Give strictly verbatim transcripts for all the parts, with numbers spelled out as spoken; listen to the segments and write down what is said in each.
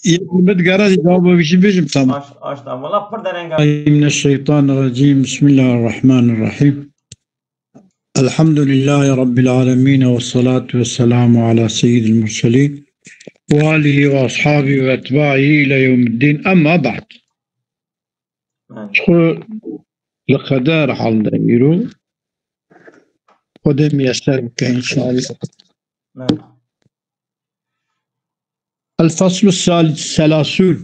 Yek min digere, cevabê wî jî bêjim, tamam. Aş, aş, tamam. Valla pir dereng e. من الشيطان الرجيم. بسم الله الرحمن الرحيم. الحمد لله رب العالمين، والصلاة والسلام على سيد المرسلين وآله وأصحابه وأتباعه إلى يوم الدين. أما بعد. Belê. Ji xwe li qeder hal de îro Xwedê miyeser bike înşallah. Belê. الفصل الثالث، ثلاثون.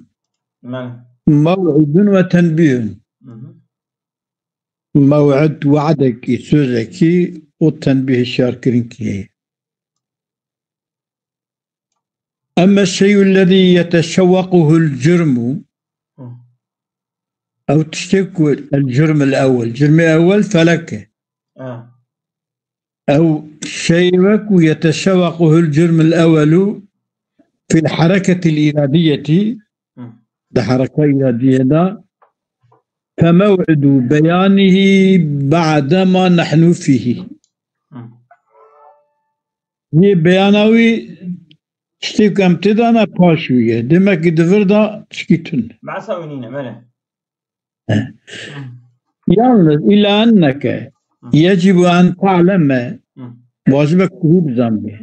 Belê. موعد وتنبيه. Hı hı. Mew'id, we'dekî, sözekî û tenbîh, hişyarkirinkî heye. أما الشيء الذي يتشوقه الجرم، Hı. Ew tiştê ku el-cürm el-ewwel, cürmê ewwel felek e. Ha. Ew şey wek ku yeteşewwequhul cürmül ewwelu fil hareketil iradiyeti, Hı. di hareka iradiye de, femew'idu beyanihi ba'de ma nahnu fihi. Hı. Yê beyana wî tiştê ku em tê de ne paş wî ye. Demek ki di vir de tişkî tune. Behsa wî nîne, belê. Yalnız, illa enneke, Hı. yecibu en ta'leme, Hı. wacib e ku tu bizanbî.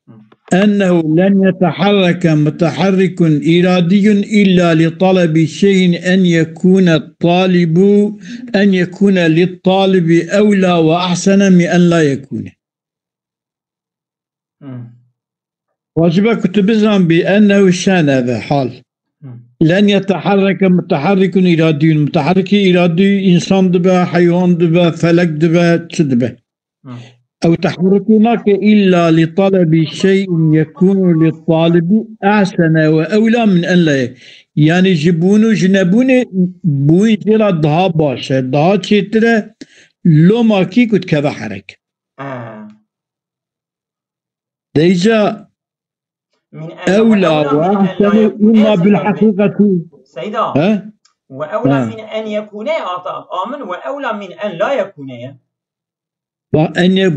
Hı. Ennehu len yeteharreke muteharrikun iradiyun illa li talebi şeyin en yekune talibu, en yekune li talibi evla ve ahsene min en la yekune. Hmm. Wacib e ku tu bizanbî, ennehu şen, ev e hal. Hmm. Len yeteharreke muteharrikun iradiyun. Muteharrikî iradî însan dibe, heywan dibe, felek dibe, çi dibe. Hmm. Ew teharrukî nake illa li talebi şeyin yekunu li talibi ahsene ve evla min en la ye-, yanî ji bûn û ji nebûnê bûn jê re daha baş e, daha çêtir e, loma kî ku dikeve herek. Ha. Deyca Min en, evla ve evla min en la ahsenu yekune, imma bil Seyda. Hakikati. Seyda. He? Ve evla Ha. min en yekune, ata, amin, ve evla min en la yekune ya. Ba en ye-,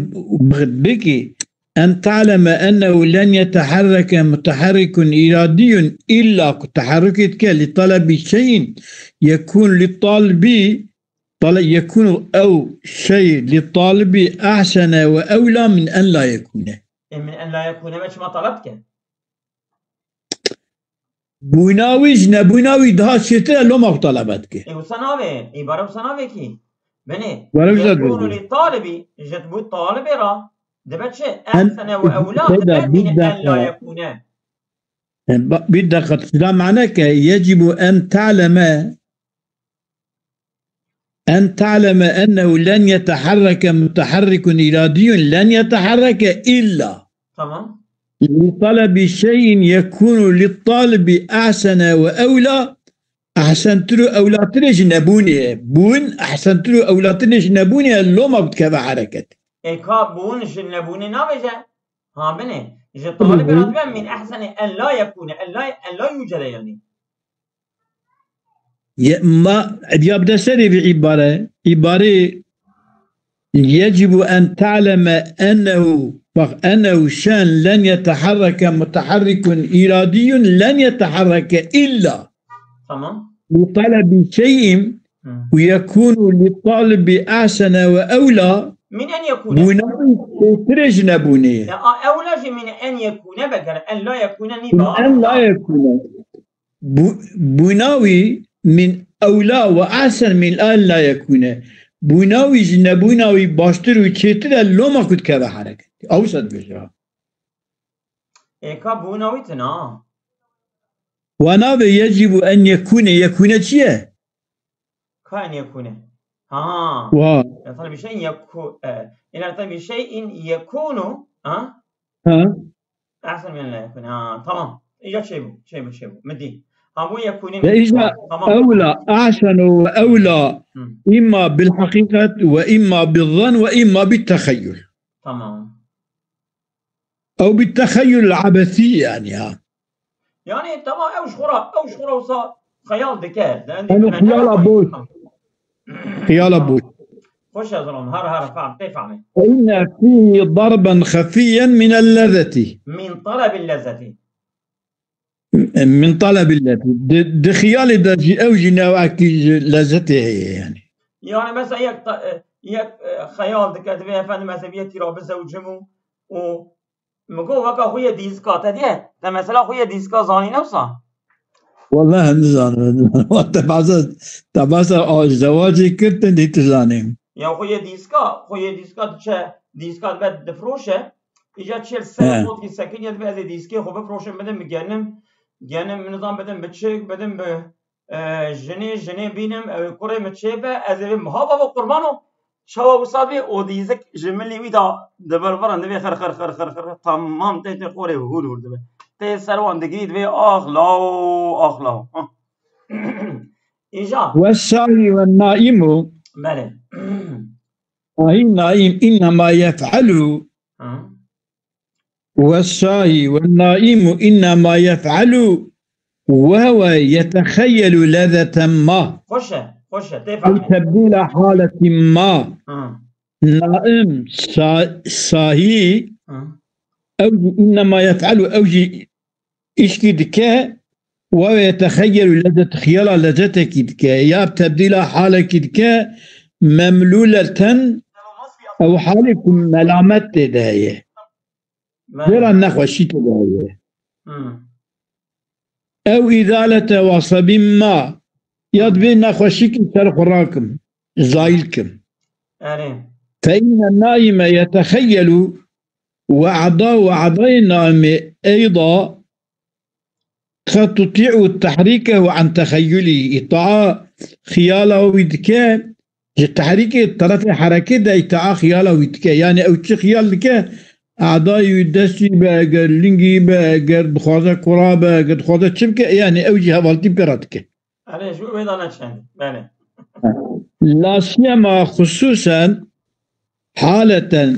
biki, en ta'leme ennehu len yeteharreke muteharrikun iradiyun, illa ku teharrukê dike li talebi şeyin yekun li talibi Tale-, yekunu ew şey li talibi ahsene ve evla min en la yekune. E, min en la yekune me çima talep dike? Bûna wî ji nebûna wî daha çêtir e, loma xwe talebe dike. E, wisa navê, îbare wisa navê kî? Binê. Were wisa Yekunu dibê. Li talibi, ji bo talibê ra, dibe çi? En-, Ahsene ve evla, Seyda, dibe bir min en la dakika. Yekune. E, ba-, bir dakika, tu da mane ke, yecibu en ta'leme En ta'leme ennehu len yeteharreke muteharrikun iradiyun len yeteharreke illa Tamam. li talebi şeyin yekunu li talibi ahsene ve evla, ahsentir û evlatir e ji nebûnê ye. Bûn ahsentir û evlatir e ji nebûnê ye, loma dikeve hereket. E ka bûn ji nebûnê nabêje? Ha, binê. Ji talibê re dibe min ehsene en la yekune, en la, en la yucede yani. Ye-, ma, ya bide serê vî îbare, îbarê yecibu en ta'leme ennehu, bak, ennehu şen len yeteharreke muteharrikun iradiyun len yeteharreke illa Tamam. li talebi şeyin Hı. ve yekunu li talibi ahsene ve evla Min en yekune. Bûna wî çêtir e ji nebûnê ye. Ya, a, evla jî min en yekune be gere, en la yekune nî Min ba. en la yekune. Bû-, bûna wî min ewla ve ahsen min en la yekune. Bûna wî ji nebûna wî baştir û çêtir e, loma ku dikeve hereket. Ew se dibêje. Ê ka bûna wî tune. Wa navê yecîbu en yekune. Yekune çi ye? Ka en yekune. Ha. Wa. Ya tabii şey yeku-, e, ila tabii şeyin yekunu, ha? Ha. Ahsen min la yekun. Ha, tamam. Ya şey bu, şey bu, şey bu. Midi. Ha, bu yekune Ve mi? Îca Tamam. Ewla, ahsenu ve ewla Hı. imma bil hakikat ve imma bil zan ve imma bil tehayyul. Tamam. Ew bil tehayyul abesî yani ha. Yani tamam, ew ji xwe re, ew ji xwe re wisa xeyal dike. Yani Eno xeyala boş. Xeyala boş. Xweş e zilam, her her fam, tê famê. Fe inne fîhî darben xefîyen minel lezzeti. Min talebil lezzeti. Min talebil lezzetî. Di, di xiyalê de jî ew jî newekî ji lezzetê heye yani. Yani mesela yek ta-, e, yek, e, xeyal dike, divê efendim ez ê vê yekî ra bizewcim û, û min got weka xwe yê dîska te diye. Te mesela xwe yê dîska zanî ne wisa? Wallahi nizanim. Te behsa, te behsa a-, zewacê kir, te dî tu zanî. Ya xwe yê dîska, xwe yê dîska diçe, dîska dibe difiroşe. Îca çêl ser He. Xwe dî sekiniye dibe ez ê dîskê xwe bifiroşim bidim bi genim. Genim min nizam bidim bi çêk, bidim bi, e, jinê, jinê bînim, ew kurê min çêbe, ez ê bim. Ha baba qurbano, çawa wisa bê, o dîzik ji milî wî de divirvirin, divê xir, xir, xir, xir, xir, tamam tê, tê xorê hûr, hûr dibe. Tê ser wan digirî, divê ax law, ax law. Ha. Îja. والساهي والنائم. Belê. Sahi naim innema yef'alu. Ha. والساهي والنائم إنما يفعل وهو يتخيل لذة ما Xweş e, xweş e, tê أو fehmê. تبديل حالة ما. Ha. Naim, sa-, sahî, Ha. Ew jî innema yef'elu, ew jî îşkî dike, wewe yetexeyyelu lezzet, xiyala lezzetekî dike, ya bi tebdîla halekî dike, memlûleten, ew halê ku melamet tê de heye. Belê. Zêra nexweşî tê de heye. Hmm. Ew îzalete wasebîn ma, ya divê nexweşîkî ser xwe rakim, zayil kim. Erê. Fe inne naime yetexeyyelu, we eda, we edayê naimê eyda, qed tutî'u tehrîkehu an texeyyulî, îtaa xiyala wî dike, ji tehrîkê, terefê herekê de îtaa xiyala wî dike. Yani ew çi xiyal dike, edayê wî, destî be, eger lingî be, eger dixwaze kura be, eger dixwaze çi bike, yani ew jî hevaltî bi pê re dike. Erê, ji wê de neçend. Belê. La siyema xusûsen haleten,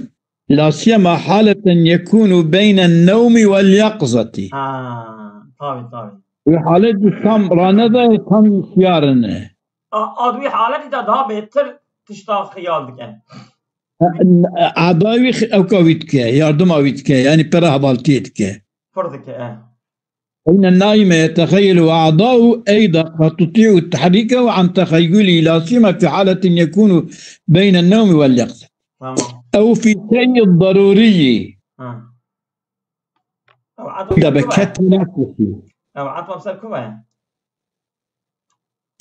la siyema haleten yekûnu beynen newmî wel yaqzatî. Ha, tabii, tabii. Wî halet jî tam ranede, tam şiyarine. A, ad wî haletî de daha bêtir tişta xiyal dike. Eda wî xi-, ewka wî dike, yardima wî dike, yani pê re hevaltiyê dike. Pir dike, e. Eyne naime yetexeyyelu ve adahu eyda qed tutî'u tehrîkehu an texeyyulî, la siyema fi haletin yekûnu beyne newmi vel yaqzet. Tamam. Ew fi şeyin darûrî. Ha. Ew atf Da be ser ku be? Ket tenefusî. Ew atf ser ku be?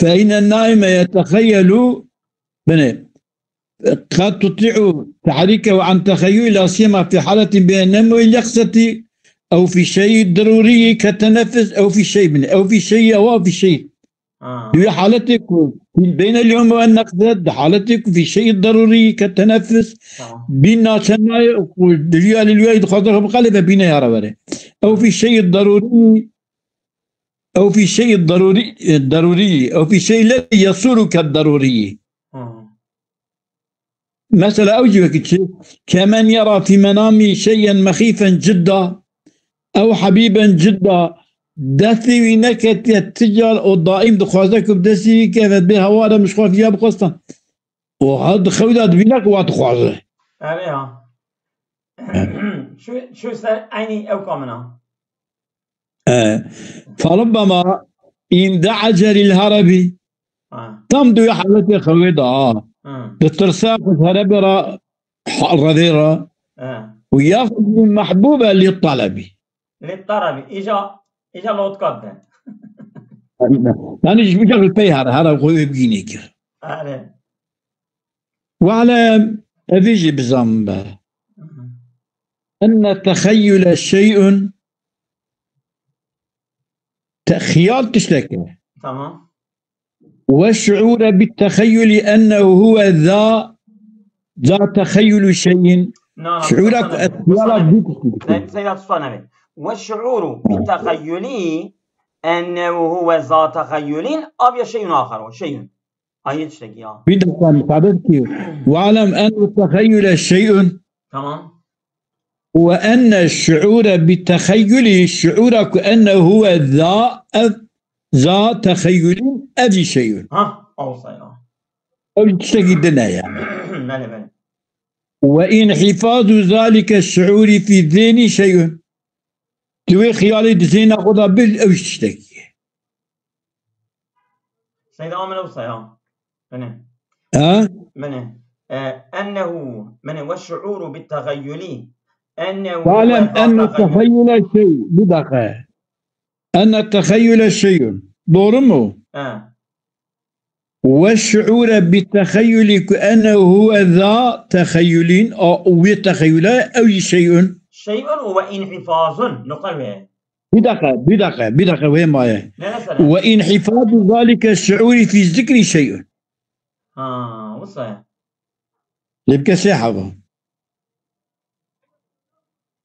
Fe eyne naime yetexeyyelu, bine, قد تطيع تحريكه عن تخيل، لا سيما في حالة بين النوم واليقظة، أو في شيء ضروري كالتنفس، أو في شيء من، أو في شيء، أو في شيء. Ha. Di wî haletê ku beyne lewm ve neqze, di haletê ku fî şeyî derûrî ke tenefus, Tamam. Bîn naçenayê ku dilûya lilûyayê dixwaze xwe biqelê ve bîne ya re were. Ew fî şeyî derûrî, ew fî şeyî derûrî, e, derûrî, ew fî şeyî le yesûrû ke derûrî. Ha. Mesela ew cî wekî çi? Kemen yera fî menamî şeyen mexîfen cidda, ew hebîben cidda, destê wî neketiye ti car û daîm dixwaze ku bi destê wî keve bê heware min ji xwe viya bixwestan. Û ha di xew de dibîne ku wa dixwaze. Erê ha. Çû, çû ser eynî ew kamina. E, فربما اندعج للهرب. Ha. Tam di wê haletê xewê de, ha. Ha. Ditirse ku herebê re, ha, revê re. Ha. Û yaxud mehbûbe li talebî. Li talebî. Îja, îja lotka de. Yani ji wî li pey here, here xwe wê bigînê kir. Erê. We'lem, evî jî bizan be. Enne texeyyule şey'un, te-, xiyal tiştek e. Tamam. Ve şuure bit texeyyuli ennehu huve za, za texeyyulu şey'in. Na, na, Şuura ku ez xiyala bî tiştek. Seyda tusta nebe. Ve şuuru bit texeyyuli ennehu huve za texeyyulin, abiye şey'un axar o, şey'un. Ayrı tiştekî ya. Bir dakika, müsaade ki. Ve'lem en texeyyule şey'un. Tamam. Ve enne şuure bi texeyyuli, şuura ku enne huve za, ev, za texeyyulin, ev jî şey'un. Ha, olsa ya. Ev tiştekî din e yani. Belê, belê. Ve inhifazu zalike şuuri fi zihni şey'un. Tu wê xiyalê di zêna xwe de bil, ew ji tiştekî ye. Seyda, a min ew saya. Bine. Ha? Bine. E, ennehu, bine, ve şuuru bit tegayuli. Ennehu Talem enne teheyule şey. Bir dakika. Enne teheyule şeyun. Doğru mu? Ha. Ve şuure bi teheyuli ku ennehu huve za teheyulin. A, wê teheyule ew jî şeyun. Şeyun ve inhifazun. Nuqel ve. Bir dakika, bir dakika, bir dakika, wê maye. Ne mesela? Ve inhifadu zalike şuuri fi zikri şeyun. Ha, wisa. Lê bike sê heva.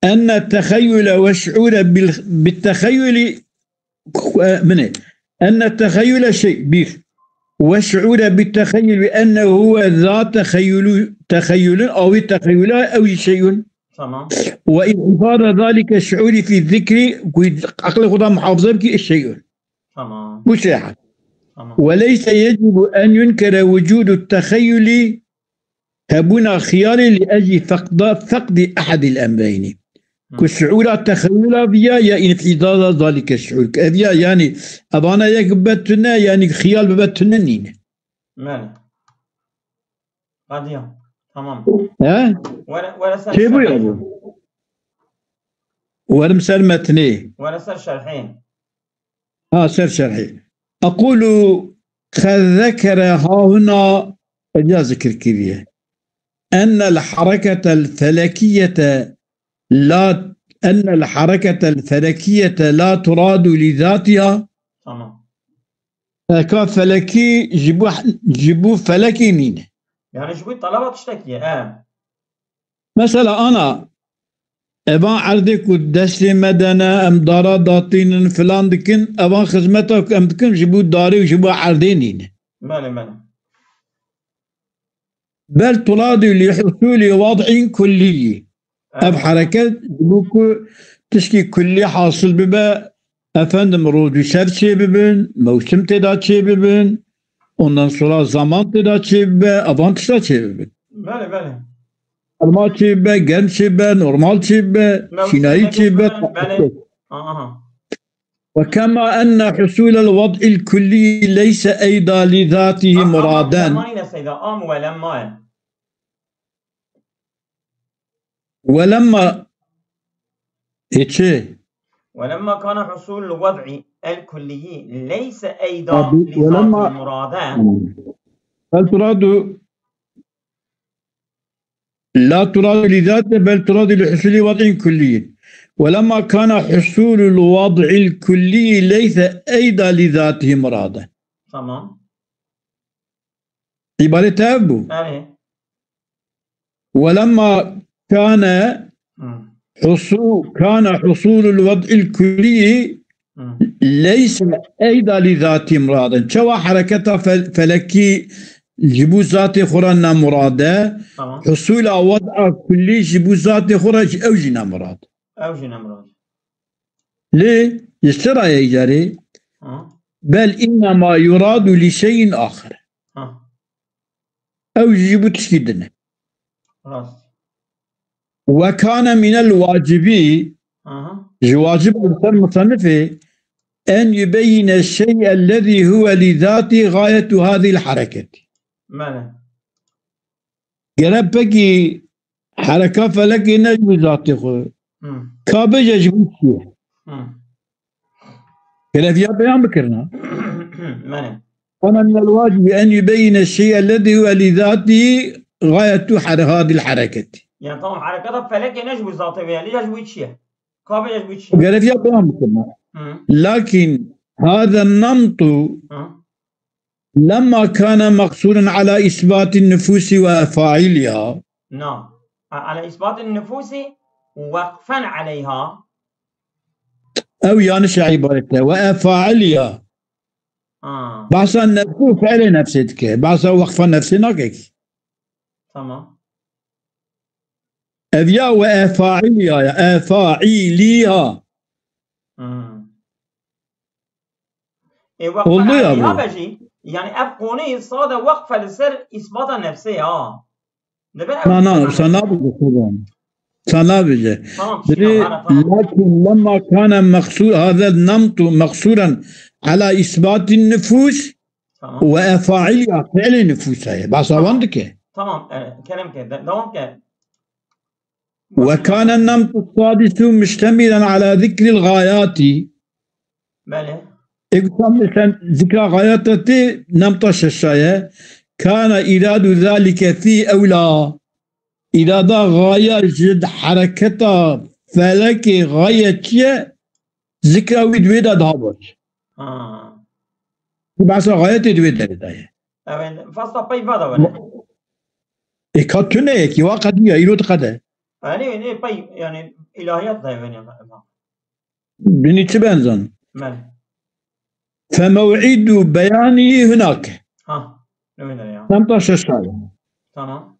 Enne teheyule ve şuure bil, bi teheyuli, e, bine. Enne teheyule şey, bir. Ve şuure bi teheyul bi ennehu huve za teheyulu, teheyulun, awi teheyula ew şeyun. Tamam. Ve inhifada zalike şuuri fi zikri, ku aqlê xwe de muhafaza bikî, şeyun. Tamam. Bu şey hal. Tamam. Ve leyse yecibu en yunkere vucudu teheyuli, hebûna xiyalê li ecî feqda, feqdî ehedîl emreyni. Ku şuura texeyula viya ya inhifada zalike şuur. Ev ya yani evana yek bibe tune, yani xiyal bibe tune nîne. Bele. Qadiya. Tamam. He? Were, were ser Kê bu ya şerhê. Bu? Werim ser metnê. Were ser şerhê. Ha, ser şerhê. Ekulu qed zekere hahuna, evya zikir kiriye. Ennel hareketel felekiyete la, ennel hareketel felekiyete la turadu li zatiha. Tamam. Eka felekî ji bo, ji bo felekê nîne. Yani ji bo talaba tiştekî ye. E. Mesela ana, evan erdê ku destê me de ne, em dara datînin, filan dikin, evan xizmeta ku em dikin, ji bo darê û ji bo erdê nîne. Bele, bele. Bel turadu li husulî wad'in kullî. Ev Evet. Hereket ji bo ku tişkî kullî hasil bibe, efendim, roj û şev çê bibin, mewsim tê de çê bibin, ondan sonra zaman tê de çê bibe, evan tişta çê bibin. Bele, bele. Serma çê bibe, germ çê bibe, normal çê bibe, Mewsim çînayî tê çê bibe. bibin, bele. Aha. Ve kema enne husulel wad'il kullî leyse eyda li zatihi Am, am, muraden. Lemma yine Seyda, am ve lemma ye. Ve lemma, e, çi? Ve lemma kana husulul wad'i el kulliyi leyse eyda Abi, li ve lemma- zatihi muraden. Bel turadu, la turadu li zatihi, bel turadu li husuli wad'in kulliyin. Ve lemma kana husulul wad'il kulliyi leyse eyda li zatihi muraden. Tamam. Îbarê te ev bû. Yani. Ve lemma kane Hı. husu-, kane husulul wad'il kulliyi Hı. leyse eyda li zati muraden. Çawa hereketa fel-, felekî ji bo zatê xwe re ne murade, Tamam. husula wad'a kullî ji bo zatê xwe re jî ew jî ne murad. Ew jî ne murad. Lê ji çi re ye îcarê? Ha. Bel innema yuradu li şeyin axir. Ha. Ew jî ji bo tişkî din e. Rast. Ve kane minel wacibi, Aha. ji wacib li ser musennifê, en yubeyine şey'ellezî huve li zatî gayetu hadîl hereketî. Bele. Gere pekî hereka felekê ne ji zatê xwe. Hı. Ka bêje ji bo çi ye? Hı. Gere viya beyan bikirina. Bele. Kana minel wacibi en yubeyine şey'ellezî huve li zatî gayetu her-, hadîl hereketî. Yani tamam, hereketa felekê ne ji bo zatê wê ye, lê ji bo çi ye? Ka bêje ji bo çi ye? Gere viya beyan bikirina. Hı. Lakin hada namtu Hı. lemma kana maqsuran ala isbati nufusi ve efailiha. Na. A-, ala isbatin nufusi waqfen aleyha. Ew yanlış ibaret e. Ve efailiha. Ha. Bahsa nefsi û fiilê nefsê dike. Bahsa waqfa nefsê nake ki. Tamam. Ev ya ve efailiha ya. Efailiha. Hmm. E, waqfen Oldu ya aleyha bu. Be jî, yani ev konu sade waqfe li ser isbata nefsê ya. Dibe ev Na, na, isbata wisa nefsê. Nabi Kurban. Sana bêje. Tamam, Diri, şîna, ha, tamam. Lakin lemma kana meqsû-, hada nemtu meqsûren ala îsbatî nifûs Tamam. Ve efa'il ya fi'lê nifûsa ye. Basa wan dike. Tamam, e, kerem ke, de-, devam ke. Ve kâne nemtu sadisu muştemilen ala zikril gayati. Belê. Ê, gota mesela zikra gayata tê nemta şeşa ye. Kâne iradu zalike fî ewla. Îrada gaya ji hereketa felekê gaya çi ye? Zikra wî di wê de daha baş. Ha. Ku behsa gayetê di wê derê de ye. Evet, fasla pey vada wene. Ê ka tune yekî, wa qediya, îro diqede. Yani, ne pey, yani, ilahiyat da yani. Binî çi benzan? Belê. Fe mew'idu beyanî hunake. Ha, ne wene ya. Tam taşa şaye. Tamam.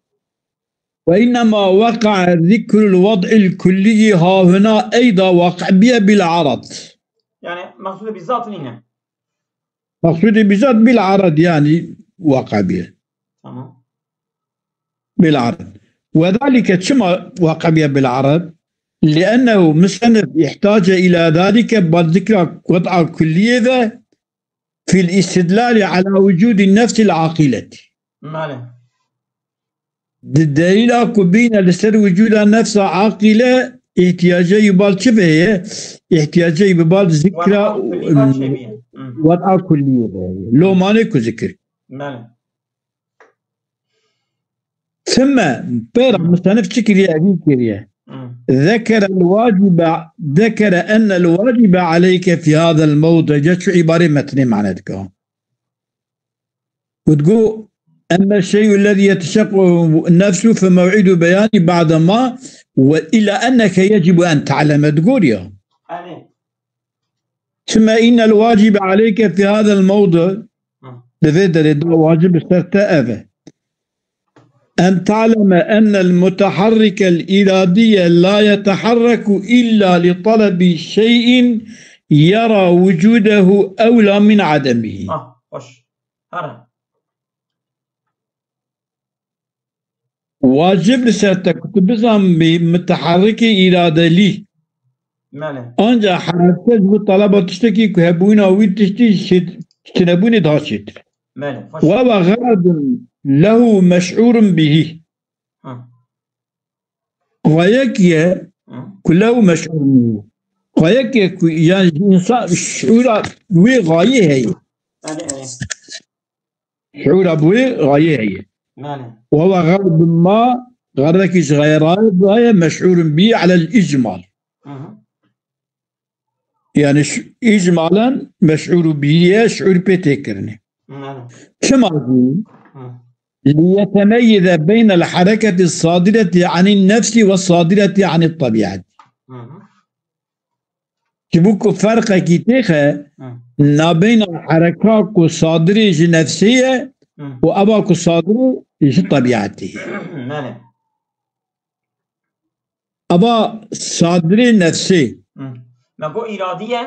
Ve innema waqa'a zikrul wad'il kulliyyi hahuna eyda waq'a biye bil arad. Yani, meqsûdê bi zat nîne. Meqsûdê bi zat bil arad yani waq'a biye. Tamam. Bil arad. Ve zalike çima waq'a biye bil arad? Li'ennehu musennif ihtace ila zalike ba'd zikra wad'a kulliyye ve fil istidlali ala wucudi nefsil aqileti. Male. Di delîla ku bîne li ser wicûda nefsa aqîle îhtiyacê yî bal çi ve ye? Îhtiyacê yî bi bal zikra Wad'a kullî bal çê bîye. Hı. Wad'a kullî ve ye. Lomanê ku zikir. Male. Thumma, pêra mustenif çi kiriye, evî kiriye. Hı. Zekere el-wacibe, zekere enne el-wacibe aleyke fi hadha el-mewdi. Ca çu îbarê metnê mane dike. Û digo, emme şey'u lezî yeteşeqqu nefsu fe mew'idu beyanî ba'de ma ve ila enneke yecibu en ta'leme. Digor ya. Hani? Çime innel wacibe aleyke fi hadel mewdi. Hı. Di vê derê da wacib li ser te ev e. En ta'leme ennel muteharrikel iradiye la yeteharreku illa li talebi şey'in yera wucudehu ewla min ademihi. Ah, hoş. Hara. Wacib li ser te ku tu bizanbî miteharrikê îradelî. Mele. Anca hereke ji bo taleba tiştekî ku hebûna wî tiştî şê-, çinebûnê daha çêtir. Mele. Hoş. Ve ve xeredun lehu meş'urun bihî. Ha. Xweyek ye Hı. ku lehu meş'urun bihî. Xweyek ye ku yani insan şuura wê xayê heye. Yani, yani. Şuura bi wê xayê heye. Mele. Ve ve xeredun ma xeredekî ji xeyê rayê daye meş'urun bihî alel icmal. Hı hı. Yani şu, icmalen meş'ûr bihî ye, şuur pê tê kirinê. Hı. Çima jî? Hı. Liyetemeyyize beynel hereketi sadireti anin nefsi ve sadireti anit tabiati. Hı hı. Ji bo ku ferqekî têxe, Hı. nabeyna hereka ku sadirê ji nefsê ye Hı. û eva ku sadirê ji tabiatê ye. Mele. Eva sadirê nefsê. Hı. Me got îradî ye.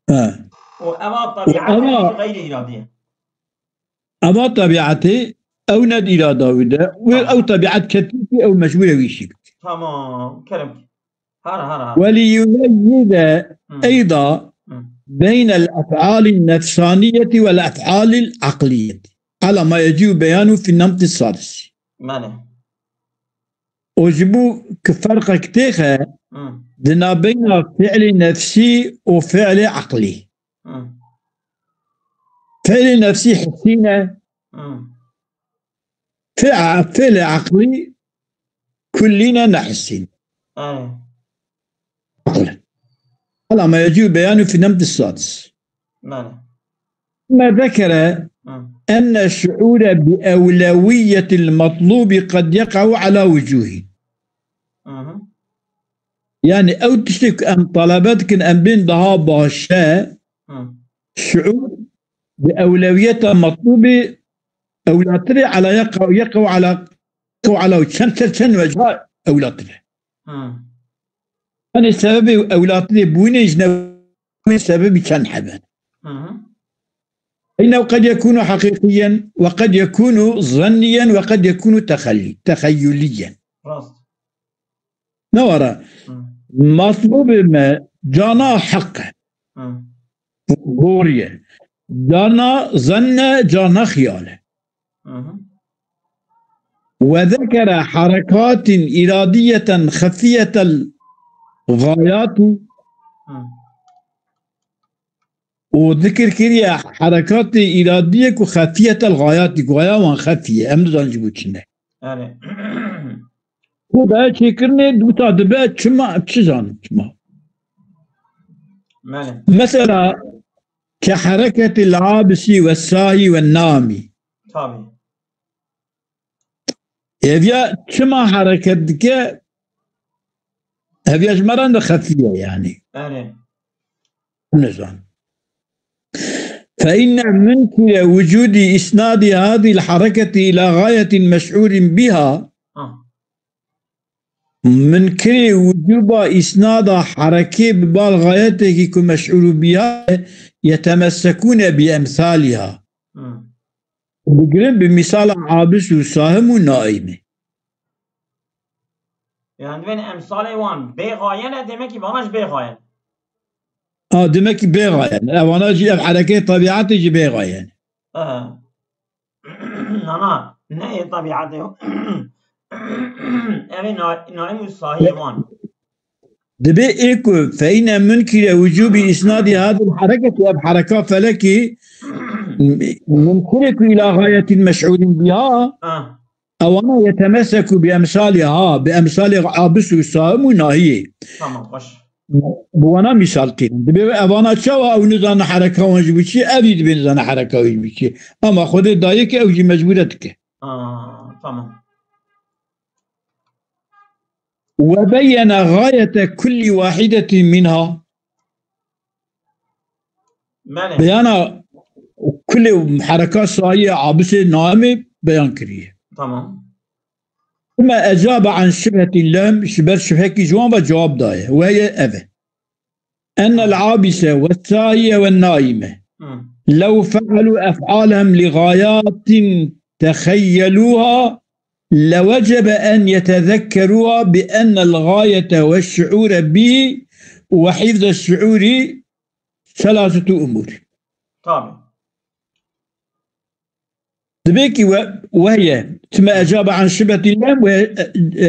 He. Û eva Û tabiat eva e, xeyrî îradî ye. Eva tabiatê ew ne di îrada wî de. Wê Tamam. ew tabiat ketî ki ew mecbûr e wî şî bike. Tamam. Kerem ki. Hara, hara, hara. Welî yumeyyize Hı. eyda Hı. beynel ef'alin nefsaniyeti vel ef'alil aqliyeti. Ala ma yecîu beyanu fi nemti sadisi. Mane. Û ji bo ku ferqek têxe Hı. di nabeyna fi'lê nefsî û fi'lê eqlî. Hı. Fi'lê nefsî hissî ne. Hı. Fi'a-, fi'lê eqlî kullî ne, ne hissî ne. Aynen. Eql. Ala ma yecîu beyanu fi nemti sadis. Mane. Me zekere Hı. enne şuure bi ewlewiyetil matlubi qed yeqa'u ala wucuhin. Hı hı. Yani ew tiştê ku em talebe dikin, em bên daha baş e, Hı. şuur bi ewlewiyeta matlubê ewlatirê ala yeqa, yeqa ala, yeqa ala çend ser çend weca ewlatirê. Hı. Yani sebebê ewlatirê bûnê ji ne sebebî çend hebe. Hı hı. Innehu qed yekunu haqiqiyen ve qed yekunu zanniyen ve qed yekunu texelli-, texeyyuliyen. Rast. Ne were. Hı. Matlûbê me cana heq e. Hı. Gorî ye. Cana zenne, cana xiyal e. Hı hı. Ve zekere harekatîn îradiyeten xefiyetel gayatî. Hı. Û zikir kiriye herekatê îradiyê ku xefiyetel gayatî, gaya wan xefî ye. Em nizanin ji bo çi ne. Erê. Ku daya çêkirinê wisa dibe çima, çi zanin çima. Belê. Mesela, ke hereketil abisî ve sahî ve namî. Tabii. Hêviya çima hereket dike? Hêviya ji me re ne xefî ye, yanî. Erê. Nizan. Fe inne munkire wucûdî îsnadî hadîl hereketî ila gayetin meş'ûrîn bîha. Ha. Munkirê wucûba îsnada herekê bi bal gayetekî ku meş'ûrû bîha ye, yetemessekûne bi emsalîha. Hı. Digirin bi mîsala abis û sahim û naîmê. Yani divên emsalê wan bê gaye ne, demek ki vana ji bê gaye ne. Ha, demek ki bê gaye ne. Evana jî ev herekê tabiatê jî bê gaye ne. Aha. Nana, ne ê tabiatê. Ev ê na-, naîm û sahiyê wan. Dibê ê ku fe îne munkire wucûbî îsnadî hadil hereketî, ev hereka felekî munkirê ku îla gayetin meş'ûrîn biha, ha, ewana yetemeseku bi emsalî ha, bi emsalê abis û saim û nahiyê. Tamam, baş. Bi wana mîsal tînin. Dibê evana çawa ew nizane hereka wan ji bo çi, ev jî dibê nizane hereka wî ji bo çi. Ama Xwedê dayê ki ew jî mecbûre dike. Aa, tamam. Ve beyyene gayete kulli wahidetin minha. Belê. Beyana kulê hereka sahiyê abisê naimê beyan kiriye. Tamam. Thumma ecabe an şibhetin lem, ji ber şibhekî ji wan ve cewab daye. Weye ev e. Ennel abise ve sahiye ve naime. Hı. Lew fealu ef'alehum li gayatin teheyyeluha lewecebe en yetezekkeruha bi ennel gayete ve şuure bihi ve hifze şuuri selasetu umur. Tabii. Dibê ki we, wehye, tüme ecabe an şibetî lem we, e,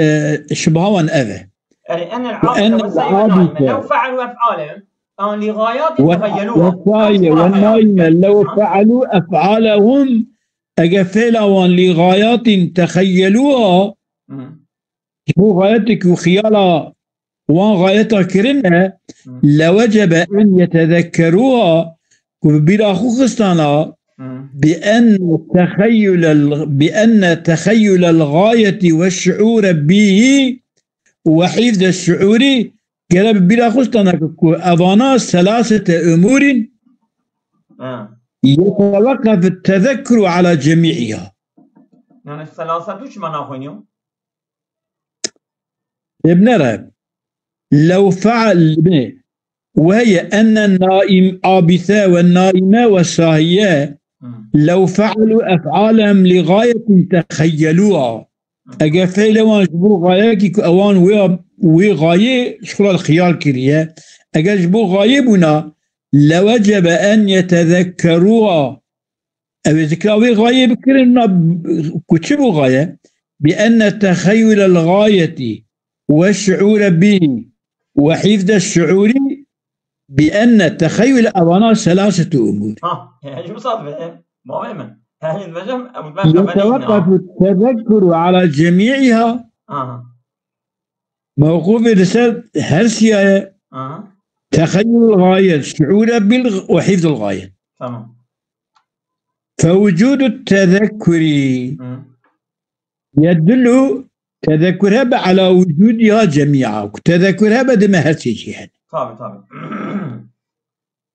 e, şibha wan ev e. Erê, enel abise ve sahiye ve naime. Lew fealu ef'alehum, an li gayatin teheyyeluha. Ve sahiye ve naime, lew fealu ef'alehum, ege fêla wan li gayatin teheyyeluha, Hı. Ji bo gayetek û xiyala wan gayeta kirine, Hı. lewecebe en yetezekkeruha, ku bi bîra xwe xistana, Hı. bi enne texeyyulel, bi enne texeyyulel gayeti ve şuure bihi ve hifze şuuri, gere bi bîra xwe xistana ku, ku evana selasete umurin Ha. yeteweqqefu tezekkuru ala cemi'iha. Yani selasetu çima naxweniyo? Ê binere. Lew feal, binê. Weye enne naim, abise ve naime ve sahiye. Hı. Lew fealu ef'alehum li gayetin teheyyeluha. Hı. Eger feilê wan ji bo gayekî ku ewan wê, wê gayê ji xwe re xiyal kiriye. Eger ji bo gayê bûna, lewecebe en yetezekkeruha. Ew ê zikra wê gayê bikirin, na ku çi bû gaye? Bi enne texeyyulel gayeti ve şuure bihi ve hifze şuuri bi enne texeyyule evana selasetu umur. Ha, yani bu saat ve, mavê min. Yani dibêjim, ew ben Yeteweqqefu tezekkuru ala cemi'iha. Aha. Mewqûfê li ser her siyaye. Aha. Texeyyul gayet, şuure bil ve hifzul gayet. Tamam. Fewucudu tezekkuri Hı. yedullu tezekkur hebe ala wucudiha cemi'a. Ku tezekkur hebe dime her şey hene. Tabii, tabii.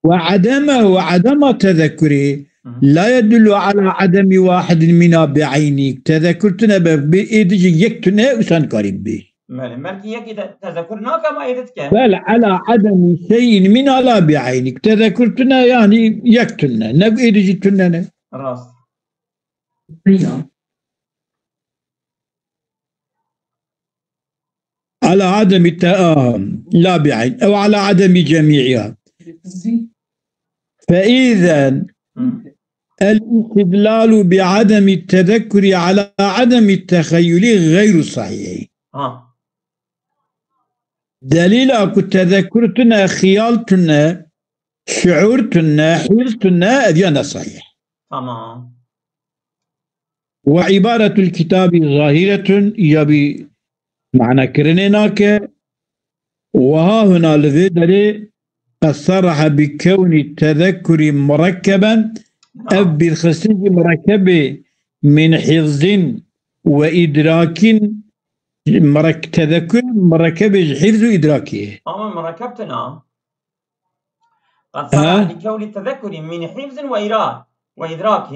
Ve ademe ve adema tezekkurî Hı hı. la yedullu ala ademi wahidin mina bi eyni. Tezekkur tune be, bi êdî jî yek tune usan karî bi. Belê, belkî yekî te-, tezekkur nake ama êdî dike. Bel ala ademi şeyin mina la bi eyni. Tezekkur tune yani yek tune. Ne êdî jî tune ne. Rast. Ya. على عدم الت-، آه، لا بعين، أو على عدم جميعها. فإذا الاستدلال بعدم التذكر على عدم التخيل غير صحيح. Ha. Delîla ku tezekkur tune, xiyal tune, şuur tune, hîrs tune, ev ya ne sahih. Tamam. Ve ibaretul kitabî zahiretun, ya bi mana kirinê nake. Ve ha huna li vê derê qed serrehe bi kewnî tezekkurî murekkeben, ev bîrxistin jî murekkebê min hîfzin ve îdrakîn, murek-, tezekkur murekkebê ji hîfz û îdrakî ye. Ama murekkeb tune. قد Ha? صرح بكون التذكر من حفظ وإدراك وإدراك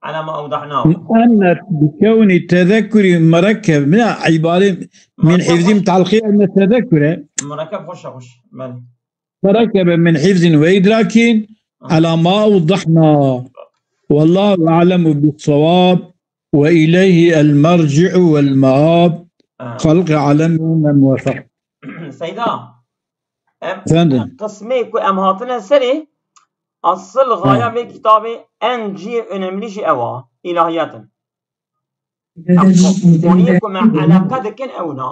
على ما أوضحناه. Muennes bi kewnî tezekkurî murekkeb, ne, îbare min Murekkeb hîfzî xweş. Mutalqî ne tezekkur e. Murekkeb xweş e, xweş. Belê. مركب من حفظ وإدراك على ما أوضحنا. والله أعلم بالصواب وإليه المرجع والمآب. Ha. خلق عالم موفق. Seyda, em Efendim? Qismê ku em hatine serê, asıl gaya vê kitabê en cihê önemli jî ew a, ilahiyat in. Em ko-, koniyê ku me eleqe dikin ew na.